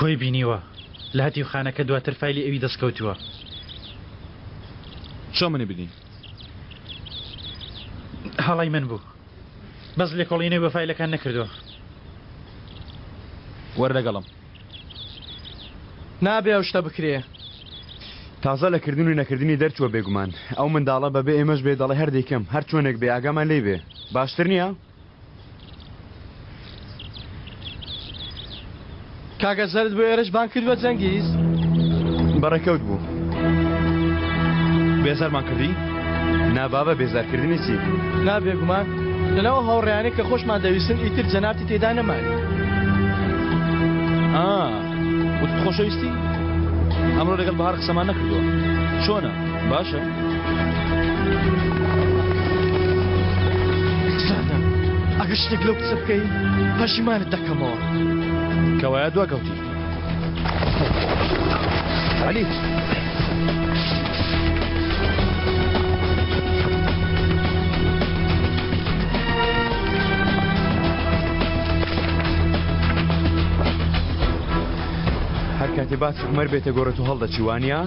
تۆی بینیوە لە هەتیوخانەکە دواتر فایلی ئەوی دەست کەوتووە. چۆن منی بینی؟ هەڵەی من بوو. بەس لێکۆڵینەوەی بە فایلەکان نەکردووە. وەرە لەگەڵم. نابێ ئەو شتە بکرێ. تازە لە کردن و نەکردنی دەرچووە بێگومان ئەو منداڵە بەبێ ئێمەش بێ دەڵێ هەر دەیکەم هەر چۆنێک بێ ئاگامان لێی بێ باشتر نییە؟ کاکە زەرد بۆ ئێرەش بانگ کردوە جەنگیز؟ بەڕێکەوت بوو. بێزارمان کردی؟ نا بابە بێزارکردنی چی؟ نا بێگومان لەناو ئەو هاوڕێیانەی کە خۆشمان دەویستن ئیتر جەنابتی تێدا نەماوی. ئا وتت خۆشەویستی؟ ئەمڕۆ لەگەڵ بەهار قسەمان نەکردووە. چۆنە؟ باشە؟ سادە ئەگەر شتێک لەو کچە بکەی پەشیمانت دەکەمەوە. کەوایە دواکەوتی. عەلی. هەر کاتێ باسی عومەر بێتە گۆڕێ تۆ هەڵدەچی وانییە؟